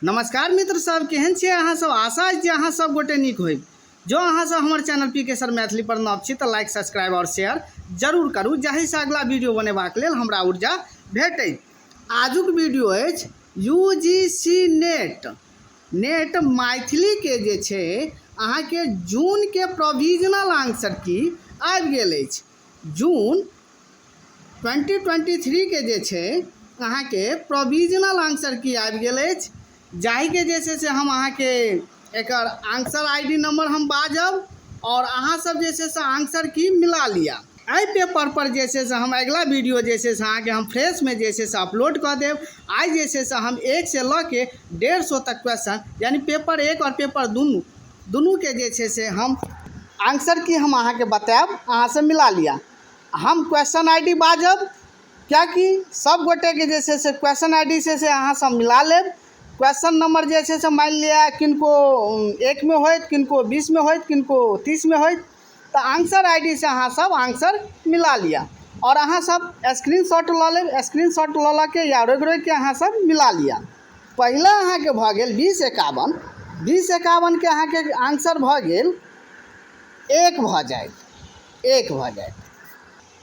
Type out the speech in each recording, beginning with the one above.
नमस्कार मित्र सब, केहन छियै अहाँ सब? आशा अछि जे अहाँ सब गोटे नीक होइब। जँ अहाँ सब हमर चैनल पी के सर मैथिली पर नव छी तऽ लाइक, सब्सक्राइब और शेयर जरूर करू, जाहिसँ अगला वीडियो बनेबाक लेल हमरा ऊर्जा भेटै। आजुक वीडियो अछि U G C NET, NET Maithili के जे छै अहाँके जून के प्रोविजनल आंसर की आबि गेल अछि। जून 2023 के जे छै अहाँके प्रोविजनल आंसर की आबि गेल अछि, जाहिके जे छै से हम अहाँके एकर आंसर I D number हम बाजब और अहाँ सब जे छै से आंसर की मिला लिअ। एहि पेपर पर जे छै से हम अगिला वीडियो जे छै से अहाँके हम फ्रेशमे जे छै से अपलोड कऽ देब। आइ जे छै से हम 1 से लऽ के 150 तक क्वेश्चन, यानी पेपर 1 और पेपर दुनूके जे छै से हम आंसर की हम अहाँके बतायब, अहाँ से मिला लिअ। हम क्वेश्चन I D बाजब, कियाकि सब गोटेके जे छै से क्वेश्चन I D से अहाँ सब मिला लेब। क्वेश्चन नंबर जे छै से मानि लिअ किनको 1 में होयत, किनको 20 में होयत, किनको 30 में होयत, तऽ आंसर I D से अहाँ सब आंसर मिला लिअ। और अहाँ सब स्क्रीनशॉट लऽ लेब, स्क्रीनशॉट लऽ लऽ के या रोकि रोकि के अहाँ सब मिला लिअ। पहिला अहाँके भऽ गेल 2051, 2051 के अहाँके आंसर भऽ गेल 1 भऽ जायत, 1 भऽ जायत।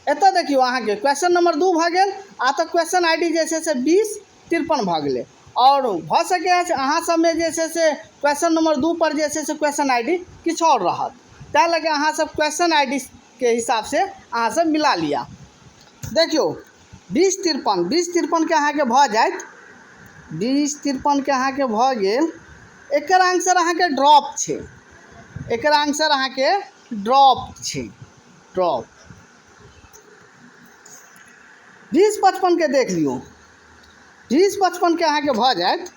एतऽ देखियौ अहाँके क्वेश्चन नंबर 2 भऽ गेल, आ तऽ क्वेश्चन I D जे छै से 2053 भऽ गेलै। और भऽ सकै अछि अहाँ सबमे जे छै से क्वेश्चन नंबर 2 पर जे छै से क्वेश्चन I D किछु आओर रहत, ताहि लऽ कऽ अहाँ सब क्वेश्चन I D के हिसाब से अहाँ सब मिला लिअ। देखियौ 2053, 2053 के अहाँके भऽ जायत, 2053 के अहाँके भऽ गेल, एकर आंसर अहाँके ड्रॉप छै, एकर आंसर अहाँके ड्रॉप छै, ड्रॉप। 2055 के देख लियौ, 2055 के अहाँके भऽ जायत,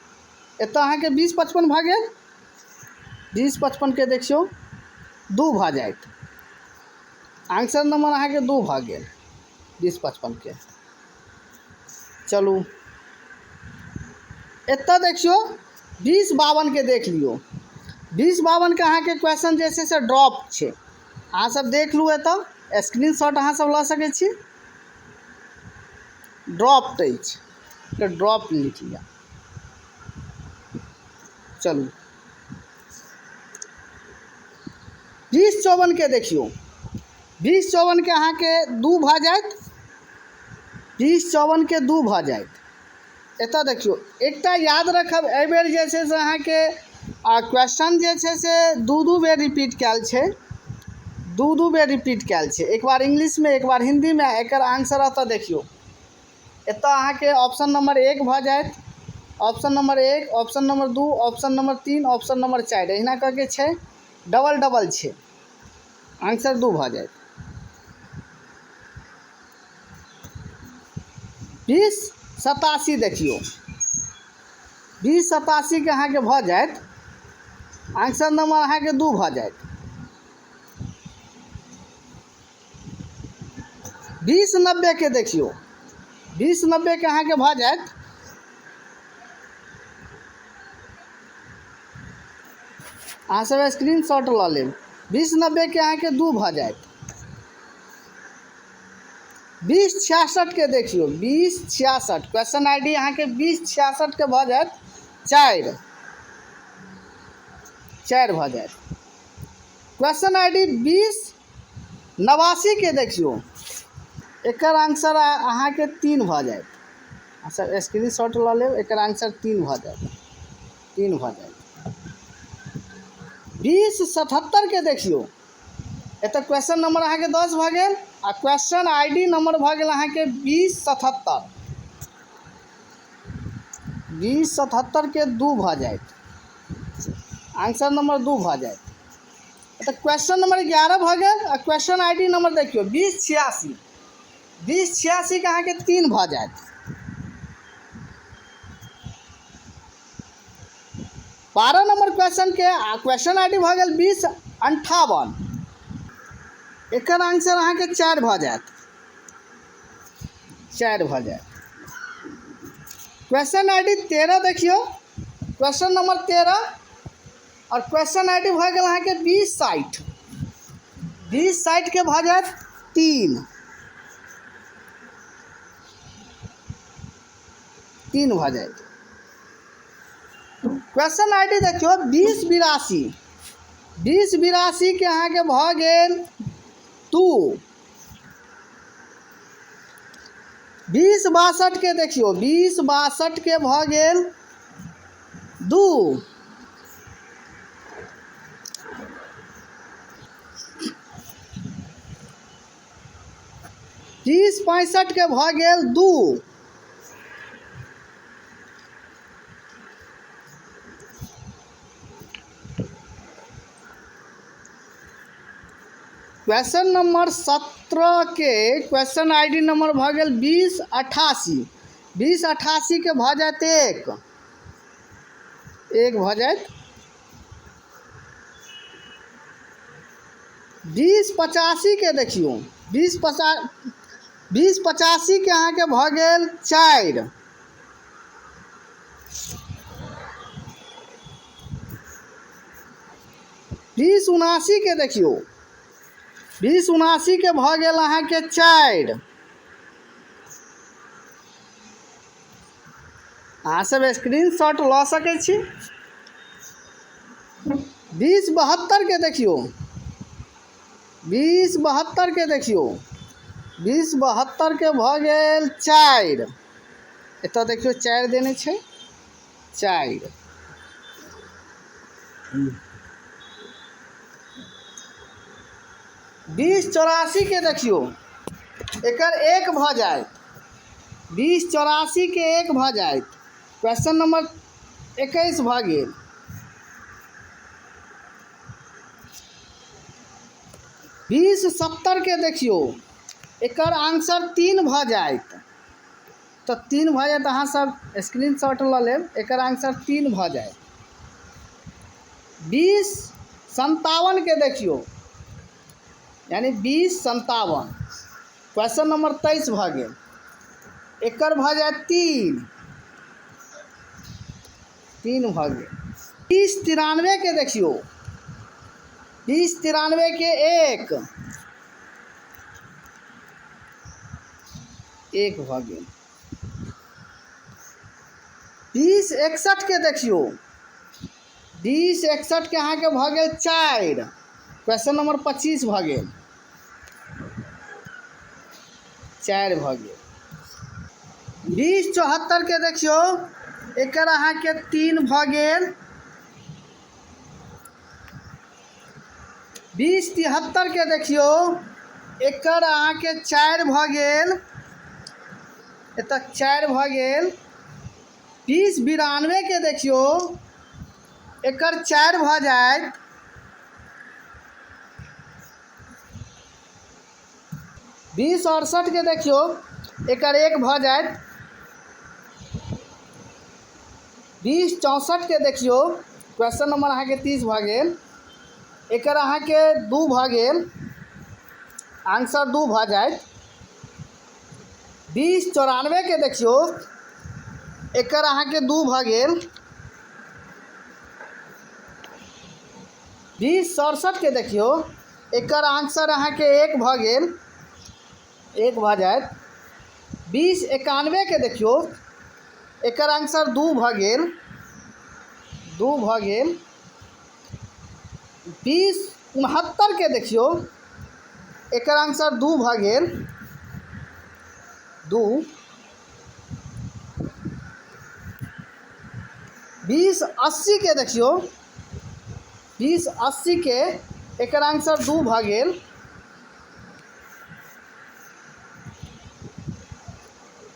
एतऽ अहाँके 2055 भऽ गेल, 2055 के देखियौ 2 भऽ जायत, आंसर नंबर अहाँके 2 भऽ गेल 2055 के। चलू एतऽ देखियौ 2052 के देख लियौ, 2052 के अहाँके क्वेश्चन जे छै से ड्रॉप छै, अहाँ सब देख लू, एतऽ स्क्रीनशॉट अहाँ सब लऽ सकै छी, ड्रॉप अछि तऽ ड्रॉप लिख लिअ। चलू 2054 के देखियौ, 2054 के अहाँके 2 भऽ जायत, 2054 के 2 भऽ जायत। एतऽ देखियौ एकटा याद रखब, एहिबेर जे छै से अहाँके क्वेश्चन जे छै से दू बेर रिपीट कयल छै, दू बेर रिपीट कयल छै, एक बार इंग्लिशमे एक बार हिन्दीमे। एकर आंसर एतऽ देखियौ, एतऽ अहाँके ऑप्शन नंबर 1 भऽ जायत, option number 1, option number 2, option number 3, option number 4, एहिना कऽ के छै, डबल डबल छै, आंसर 2 भऽ जायत। 2087 देखियौ, 2087 के अहाँके भऽ जायत, आंसर नंबर अहाँके 2 भऽ जायत। 2090 के देखियौ, 2090 के अहाँके भऽ जायत, अहाँ सब स्क्रीनशॉट लऽ लेब, 2090 के अहाँके 2 भऽ जायत। 2066 के देखियौ, 2066 क्वेश्चन I D अहाँके 2066 के भऽ जायत 4 भऽ जायत। क्वेश्चन I D 2089 के देखियौ, एकर आंसर अहाँके 3 भऽ जायत। अच्छा स्क्रीनशॉट लऽ लेब, एकर आंसर 3 भऽ जायत, 3 भऽ जायत। 2077 के देखियौ, एतऽ क्वेश्चन नंबर अहाँके 10 भऽ गेल आ क्वेश्चन I D number भऽ गेल अहाँके 2077, 2077 के 2 भऽ जायत, आंसर नंबर 2 भऽ जायत। तऽ क्वेश्चन नंबर 11 भऽ गेल आ क्वेश्चन I D number देखियौ 2086, 2086 के अहाँके 3 भऽ जायत। 12 नंबर क्वेश्चन के क्वेश्चन I D भऽ गेल 2058, एकर आंसर अहाँके 4 भऽ जायत, 4 भऽ जायत। क्वेश्चन I D 13 देखियौ, क्वेश्चन नंबर 13 और क्वेश्चन I D भऽ गेल अहाँके 2060, 2060 के भऽ जायत 3, 3 भऽ जायत। क्वेश्चन I D देखियौ 2082। 2082के अहाँके भऽ गेल 2। 2062के देखियौ, 2062के भऽ गेल 2। 2065के भऽ गेल 2। क्वेश्चन नंबर 17 के क्वेश्चन I D number भऽ गेल 2088। 2088के भऽ जायत 1, 1 भऽ जायत। 2085के देखियौ, 2085के अहाँके भऽ गेल 4। 2079के देखियौ, 2079के भऽ गेल अहाँके 4। अहाँ सब स्क्रीनशॉट लऽ सकै छी। 2072के देखियौ, 2072के देखियौ, 2072के भऽ गेल 4। एतऽ देखियौ 4 देने छै, 4। 2084के देखियौ, एकर 1 भऽ जायत। 2084के 1 भऽ जायत। क्वेश्चन नंबर 21 भऽ गेल। 2070के देखियौ, एकर आंसर 3 भऽ जायत। तऽ 3 भऽ जायत, अहाँ सब स्क्रीनशॉट लऽ लेब, एकर आंसर 3 भऽ जायत। 2057के देखियौ, यानी 2057, क्वेश्चन नंबर 23 भऽ गेल। एकर भऽ जायत 3, 3 भऽ गेल। 2093के देखियौ, 2093के 1, 1 भऽ गेल। 2061के देखियौ, 2061के अहाँके भऽ गेल 4। क्वेश्चन नंबर 25 भऽ गेल, 4 भऽ गेल। 2074के देखियौ, एकर अहाँके 3 भऽ गेल। 2073के देखियौ, एकर अहाँके 4 भऽ गेल, एतऽ 4 भऽ गेल। 2092के देखियौ, एकर 4 भऽ जायत। 2068के देखियौ, एकर 1 भऽ जायत। 2064के देखियौ, क्वेश्चन नंबर अहाँके 30 भऽ गेल, एकर अहाँके 2 भऽ गेल, आंसर 2 भऽ जायत। 2094के देखियौ, एकर अहाँके 2 भऽ गेल। 2067के देखियौ, एकर आंसर अहाँके 1 भऽ गेल, 1 भऽ जायत। 2091के देखियौ, एकर आंसर 2 भऽ गेल, 2 भऽ गेल। 2069के देखियौ, एकर आंसर 2 भऽ गेल, 2। 2080के देखियौ, 2080के एकर आंसर 2 भऽ गेल।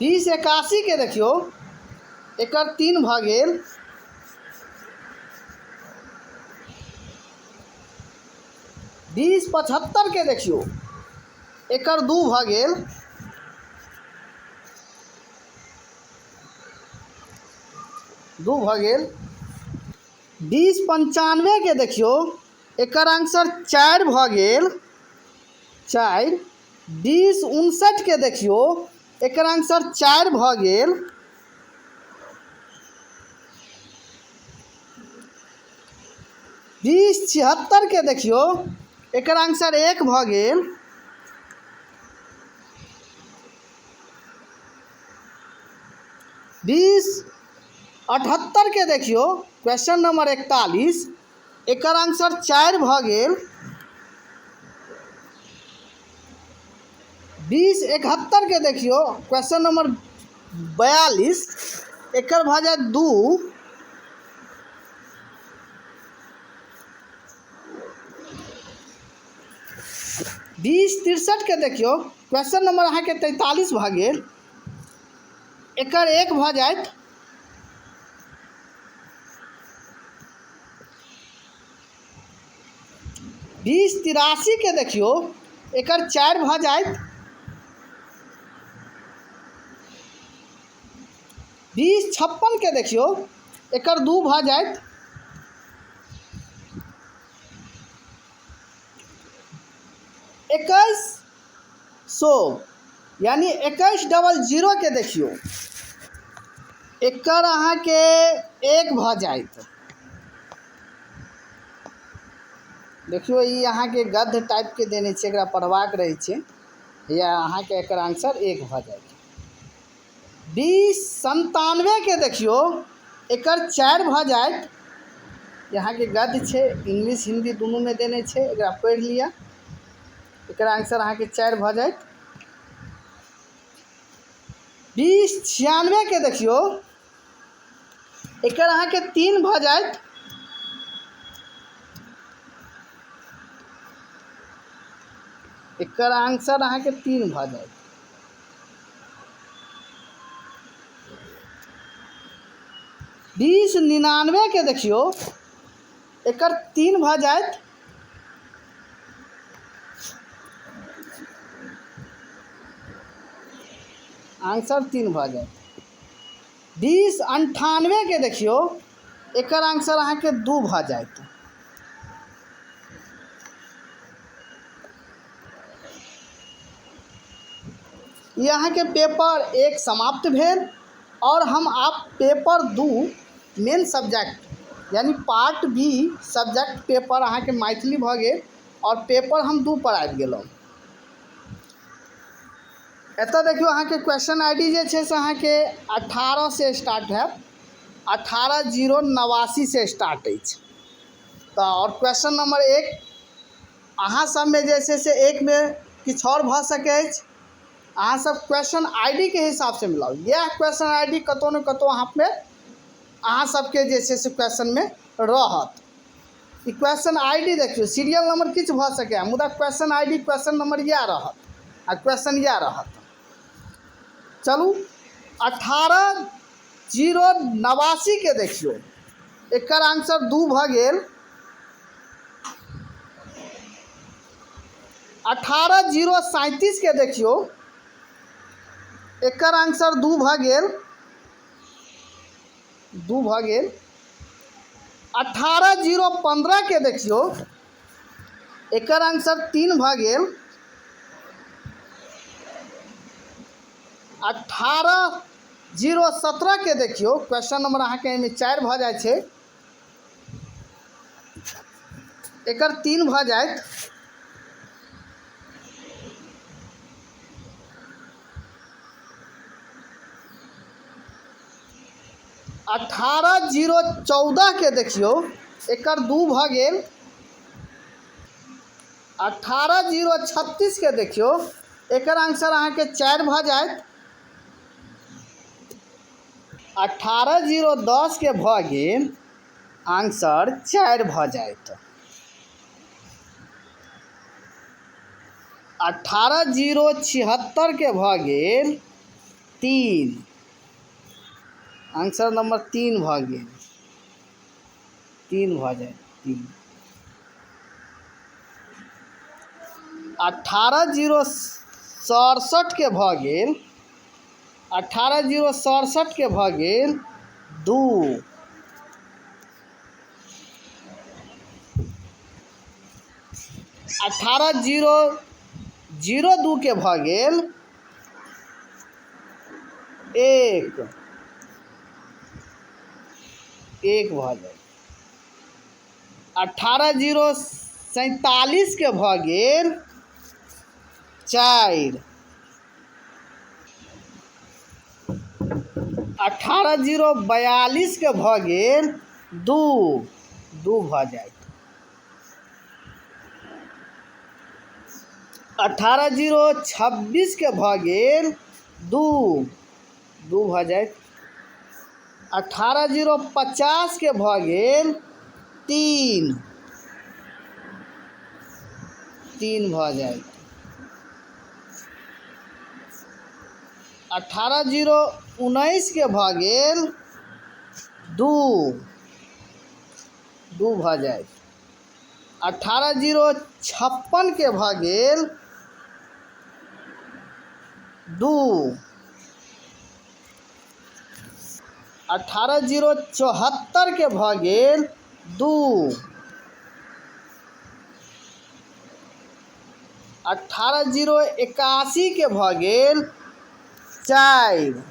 2081के देखियौ, एकर 3 भऽ गेल। 2075के देखियौ, एकर 2 भऽ गेल। 2 भऽ गेल। 2095के देखियौ, एकर आंसर 4 भऽ गेल, 4। 2059के देखियौ, एकर आंसर 4 भऽ गेल। 2076के देखियौ, एकर आंसर 1 भऽ गेल। 20 78 के देखियौ क्वेश्चन नंबर 41, एकर आंसर 4 भऽ गेल। 2071 के देखियौ क्वेश्चन नंबर 42, एकर भऽ जायत 2। 2063 के देखियौ क्वेश्चन नंबर अहाँके 43 भऽ गेल, एकर 1 भऽ जायत। 2083 के देखियौ एकर 4 भऽ जायत। 2056 के देखियौ एकर 2 भऽ जायत। 2100 यानी 2100 के देखियौ एकर अहाँके 1 भऽ जायत। देखियौ ई अहाँके गद्य टाइपके देने छै, एकरा पढ़बाक रहै छै, या अहाँके एकर आंसर 1 भऽ जायत। 2097 के देखियौ एकर 4 भऽ जायत। अहाँके गद्य छै, इंग्लिश हिंदी दुनूमे देने छै, एकरा पढ़ि लिअ, एकर आंसर अहाँके 4 भऽ जायत। 2096 के देखियौ एकर अहाँके 3 भऽ जायत। एकर आंसर अहाँके 3 भऽ जायत। 2099 के देखियौ एकर 3 भऽ जायत। आंसर 3 भऽ जायत। 2098 के देखियौ एकर आंसर अहाँके 2 भऽ जायत। ई अहाँके पेपर 1 समाप्त भेल और हम आब पेपर 2 मेन सब्जेक्ट यानी पार्ट बी सब्जेक्ट पेपर अहाँके मैथिली भऽ गेल और पेपर हम 2 पर आबि गेलहुँ। एतऽ देखियौ अहाँके क्वेश्चन I D जे छै से अहाँके 18 से स्टार्ट हैत, 18089 से स्टार्ट अछि। तऽ और क्वेश्चन नंबर 1 अहाँ सबमे जे छै से 1 मे किछु आओर भऽ सकै अछि। अहाँ सब क्वेश्चन I D के हिसाबसँ मिलाउ, इएह क्वेश्चन I D कतहु ने कतहु अहाँ सबके जे छै से क्वेश्चनमे रहत। ई क्वेश्चन I D देखियौ, सीरियल नंबर किछु भऽ सकैए, मुदा question I D question number इएह रहत आ क्वेश्चन इएह रहत। चलू 18089 के देखियौ एकर आंसर 2 भऽ गेल। 18037 के देखियौ एकर आंसर 2 भऽ गेल, 2 भऽ गेल। 18015 के देखियौ एकर आंसर 3 भऽ गेल। 18017 के देखियौ क्वेश्चन नंबर अहाँके एहिमे 4 भऽ जाइ छै, एकर 3 भऽ जायत। 18014 के देखियौ एकर 2 भऽ गेल। 18036 के देखियौ एकर आंसर अहाँके 4 भऽ जायत। 18010 के भऽ गेल आंसर 4 भऽ जायत। 18076 के भऽ गेल 3, आंसर नंबर 3 भऽ गेल, 3 भऽ जायत, 3। 18067 के भऽ गेल, 18067 के भऽ गेल 2। 18002 के भऽ गेल 1, 1 भऽ गेल। 18047 के भऽ गेल 4। 18 0 42 के भऽ गेल 2, 2 भऽ जायत। 18 0 26 के भऽ गेल 2, 2 भऽ जायत। 18 0 50 के भऽ गेल 3, 3 भऽ जायत। 18 0 19 के भऽ गेल 2, 2 भऽ जायत। 18 0 56 के भऽ गेल 2। 18 0 74 के भऽ गेल 2। 18 0 81 के भऽ गेल 4।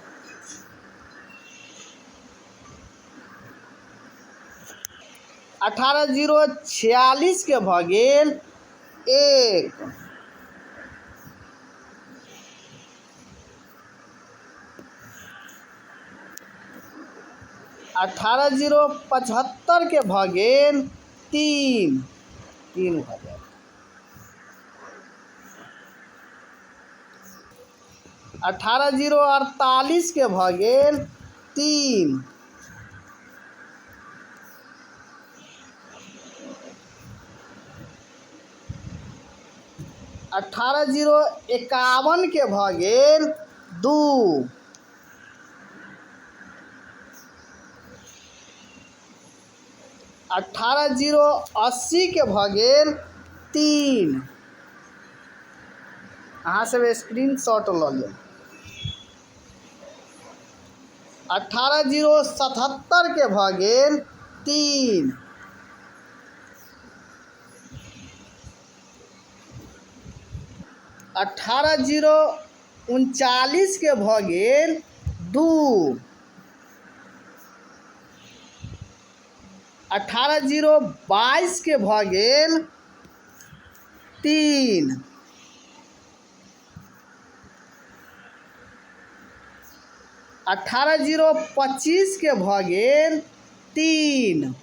18 0 46 के भऽ गेल 1। 18 0 75 के भऽ गेल 3, 3 भऽ जायत। 18 0 48 के भऽ गेल 3। 18 0 51 के भऽ गेल 2। 18 0 80 के भऽ गेल 3। अहाँ सब स्क्रीन शॉट लऽ लेब। 18 0 77 के भऽ गेल 3। 18 0 39 के भऽ गेल 2। 18 0 22 के भऽ गेल 3। 18 0 25 के भऽ गेल 3।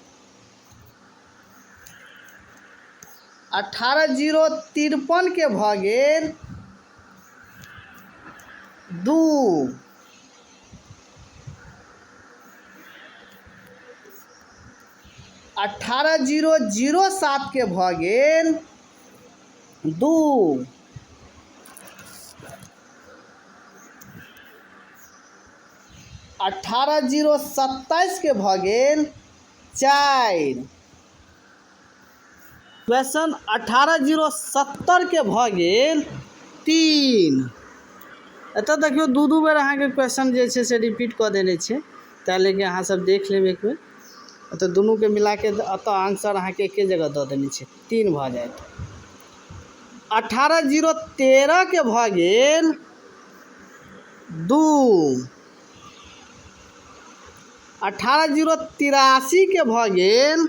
18 0 53 के भऽ गेल 2। 18 0 07 के भऽ गेल 2। 18 0 27 के भऽ गेल 4। क्वेश्चन 18 0 70 के भऽ गेल 3। एतऽ देखियौ, दू दू बेर अहाँके क्वेश्चन जे छै से रिपीट कऽ देने छै, ताहि लेके अहाँ सब देख लेब एक बेर। एतऽ दुनूके मिलाके एतऽ आंसर अहाँके एके जगह दऽ देने छै, 3 भऽ जायत। 18 0 13 के भऽ गेल 2। 18 0 83 के भऽ गेल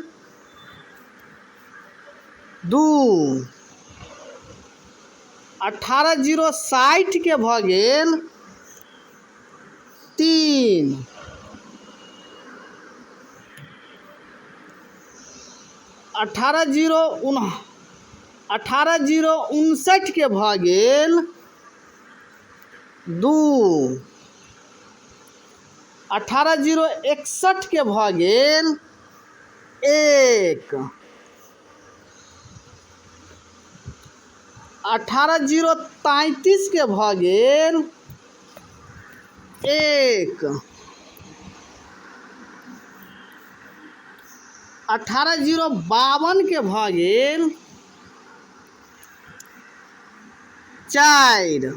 2। 18 0 60 के भऽ गेल 3। अठारह जीरो उन 18 0 59 के भऽ गेल 2। 18 0 61 के भऽ गेल 1। 18 0 33 के भऽ गेल 1। 18 0 52 के भऽ गेल 4।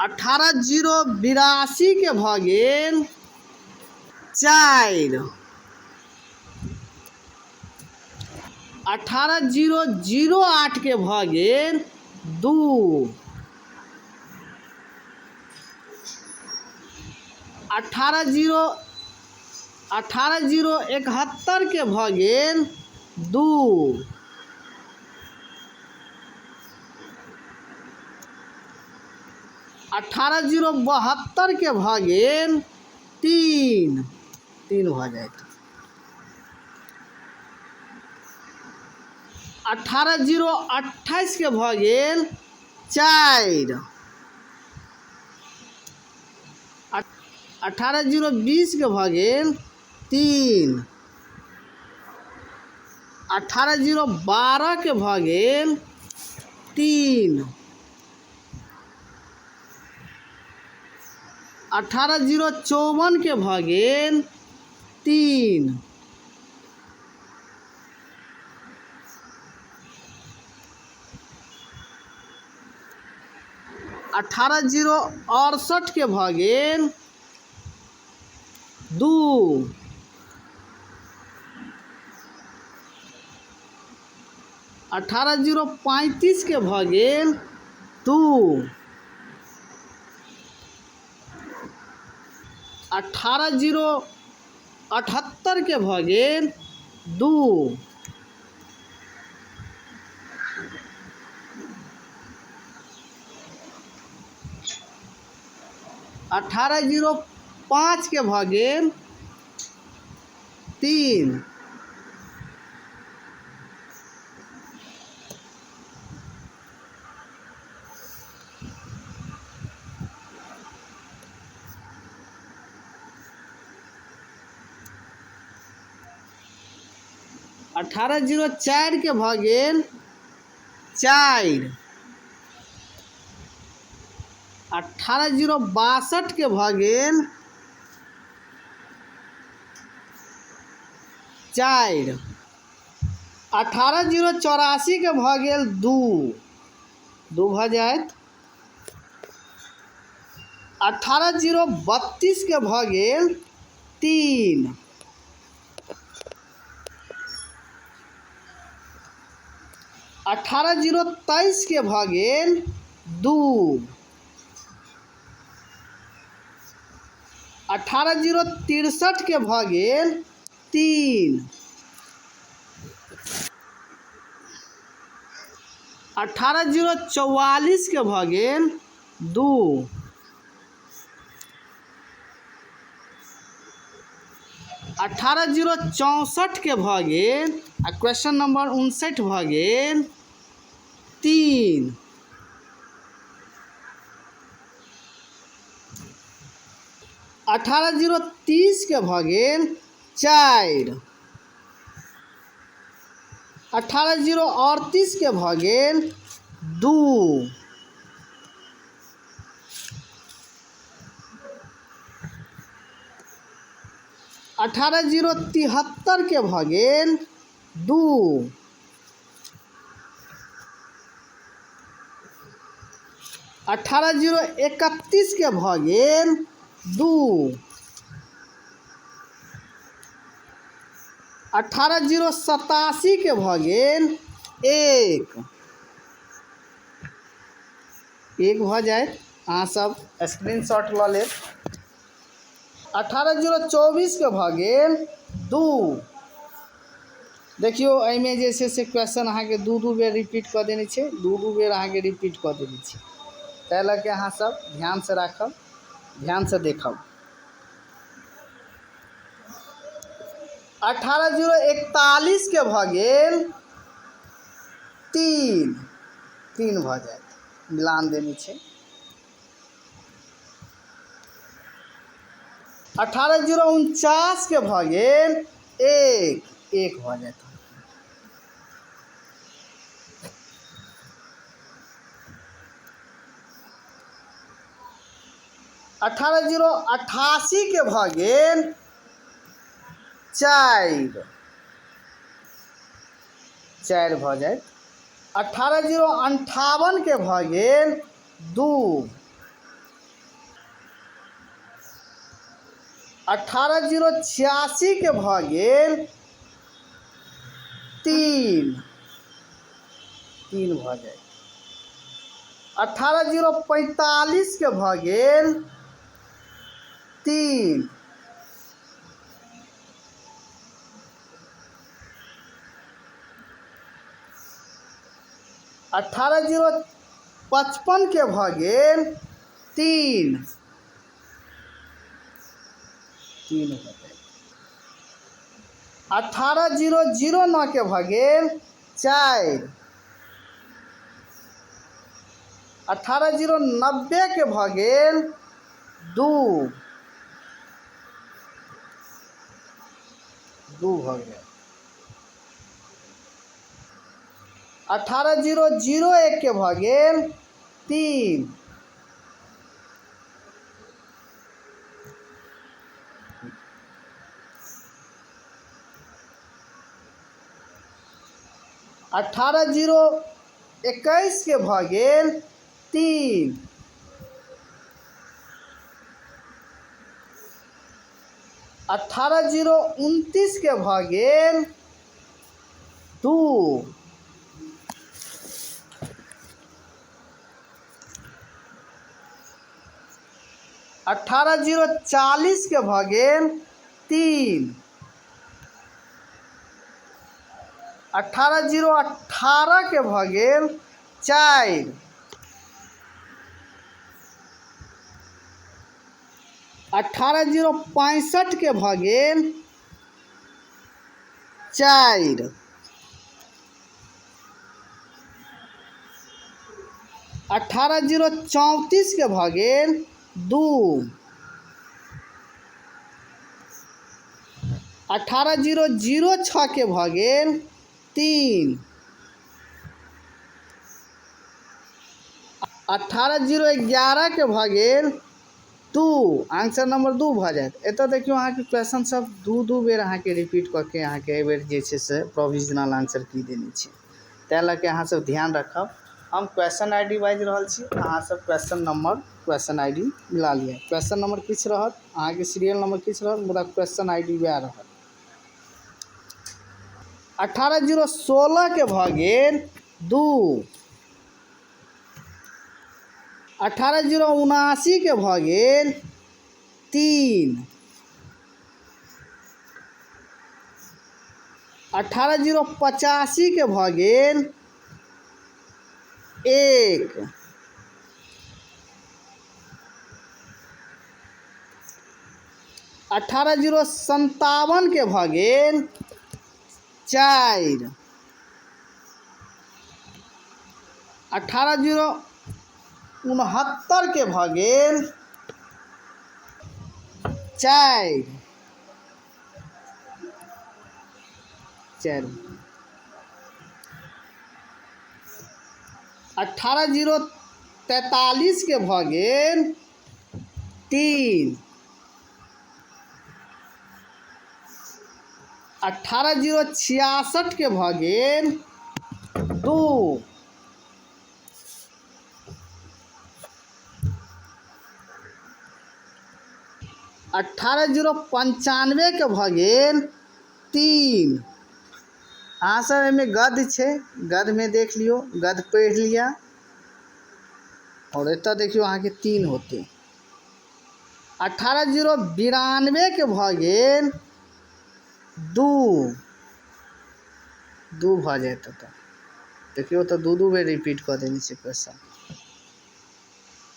18 0 82 के भऽ गेल 4। 18 0 08 के भऽ गेल 2। 18 0 71 के भऽ गेल 2। 18 0 72 के भऽ गेल 3, 3 भऽ जायत। 18 0 28 के भऽ गेल 4। 18 0 20 के भऽ गेल 3। 18 0 12 के भऽ गेल 3। 18 0 54 के भऽ गेल 3। 18 0 68 के भऽ गेल 2। 18 0 35 के भऽ गेल 2। 18 0 78 के भऽ गेल 2। 18 0 5 के भऽ गेल 3। 18 0 4 के भऽ गेल 4। 18 0 62 के भऽ गेल 4। 18 0 84 के भऽ गेल 2, 2 भऽ जायत। 18 0 32 के भऽ गेल 3। 18 0 23 के भऽ गेल 2। 18 0 63 के भऽ गेल 3। 18 0 44 के भऽ गेल 2। 18 0 64 के भऽ गेल आ क्वेश्चन नंबर 59 भऽ गेल 3। 18 0 30 के भऽ गेल 4। 18 0 38 के भऽ गेल 2। 18 0 73 के भऽ गेल 2। 18 0 31 के भऽ गेल 2। 18 0 87 के भऽ गेल 1, 1 भऽ जायत। अहाँ सब स्क्रीनशॉट लऽ लेब। 18 0 24 के भऽ गेल 2। देखियौ एहिमे जे छै से क्वेश्चन अहाँके 2 2 बेर रिपीट कऽ देने छै, 2 2 बेर अहाँके रिपीट कऽ देने छै, ताहि लऽ के अहाँ सब ध्यानसँ राखब, ध्यानसँ देखब। 18 0 41 के भऽ गेल 3, 3 भऽ जायत, मिलान देने छै। 18 0 49 के भऽ गेल 1, 1 भऽ जायत। 18 0 88 के भऽ गेल 4, 4 भऽ जायत। 18 0 58 के भऽ गेल 2। 18 0 86 के भऽ गेल 3, 3 भऽ जायत। 18 0 45 के भऽ गेल 3। 18 0 55 के भऽ गेल 3। 3 भऽ गेल। 18-0-0-9 के भऽ गेल 4। 18-0-90 के भऽ गेल 2। 2 भऽ गेल। 18-0-0-1 के भऽ गेल 3। 18-0-21 के भऽ गेल 3। 18-0-29 के भऽ गेल 2। 18-0-40 के भऽ गेल 3। 18-0-18 के भऽ गेल 4। 18-0-65 के भऽ गेल 4। 18-0-34 के भऽ गेल 2। 18-0-0-6 के भऽ गेल 3। 18-0-11 के भऽ गेल 2। आंसर नंबर 2 भऽ जायत। एतऽ देखियौ अहाँके क्वेश्चन सब 2-2 बेर अहाँके रिपीट कऽ के अहाँके एहि बेर जे छै से प्रोविजनल आंसर की देने छै, ताहि लऽ के अहाँ सब ध्यान रखब। हम क्वेश्चन I D बाजि रहल छी, अहाँ सब question number question I D मिला लिअ। क्वेश्चन नंबर किछु रहत, अहाँके सीरियल नंबर किछु रहत, मुदा क्वेश्चन I D वएह रहत। 18-0-16 के भऽ गेल 2। 18-0-79 के भऽ गेल 3। 18-0-85 के भऽ गेल 1। 18-0-57 के भऽ गेल 4। 18-0-69 के भऽ गेल 4। 4। 18-0-43 के भऽ गेल 3। 18-0-66 के भऽ गेल 2। 18-0-95 के भऽ गेल 3। अहाँ सब एहिमे गद्य छै, गद्यमे देख लियौ, गद्य पढ़ि लिअ। और एतऽ देखियौ अहाँके 3 होतै। 18-0-92 के भऽ गेल 2। 2 भऽ जायत एतऽ। देखियौ तऽ 2-2 बेर रिपीट कऽ देने छै क्वेश्चन।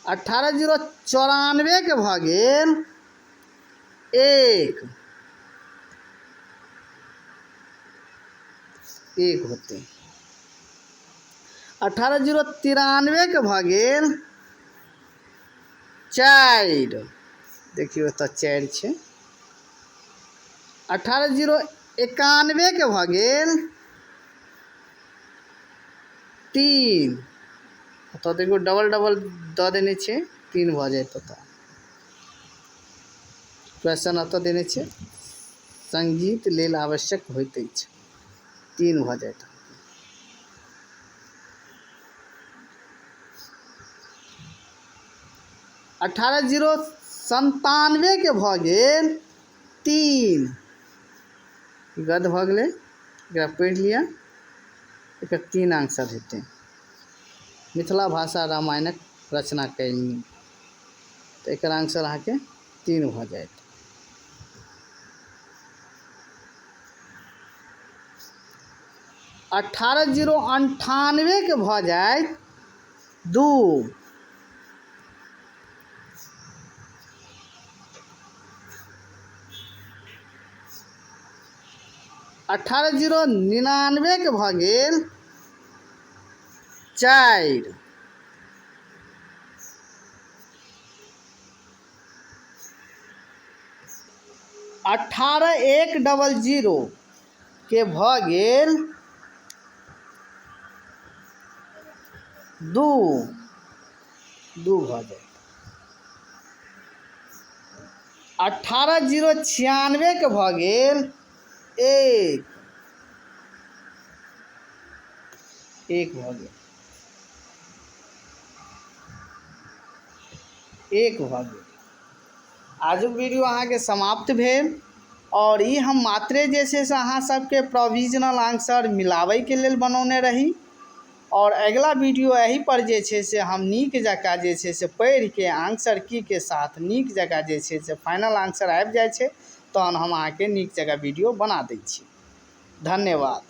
18-0-94 के भऽ गेल 1। 1 होतै। 18-0-93 के भऽ गेल 4। देखियौ एतऽ 4 छै। 18-0-91 के भऽ गेल 3। ओतऽ देखियौ डबल डबल दऽ देने छै, 3 भऽ जायत ओतऽ। क्वेश्चन ओतऽ देने छै संगीत लेल आवश्यक होइत अछि, 3 भऽ जायत। 18-0-97 के भऽ गेल 3। गद भऽ गेलै, एकरा पढ़ि लिअ, एकर 3 आंसर हेतै। मिथिला भाषा रामायणक रचना कयलनि, तऽ एकर आंसर अहाँके 3 भऽ जायत। 18-0-98 के भऽ जायत 2। 18 0 99के भऽ गेल 4। 18100के भऽ गेल 2, 2 भऽ जायत। 18 0 96के भऽ गेल 1, 1 भऽ गेल, 1 भऽ गेल। आजुक वीडियो अहाँके समाप्त भेल आओर ई हम मात्रे जे छै से अहाँ सबके प्रोविजनल आंसर मिलाबैके लेल बनौने रही। आओर अगिला वीडियो एहि पर जे छै से हम नीक जकाँ जे छै से पढ़िके आंसर की के साथ नीक जकाँ जे छै से फाइनल आंसर आबि जाइ छै, तहन हम अहाँके नीक जकाँ वीडियो बना दै छी। धन्यवाद।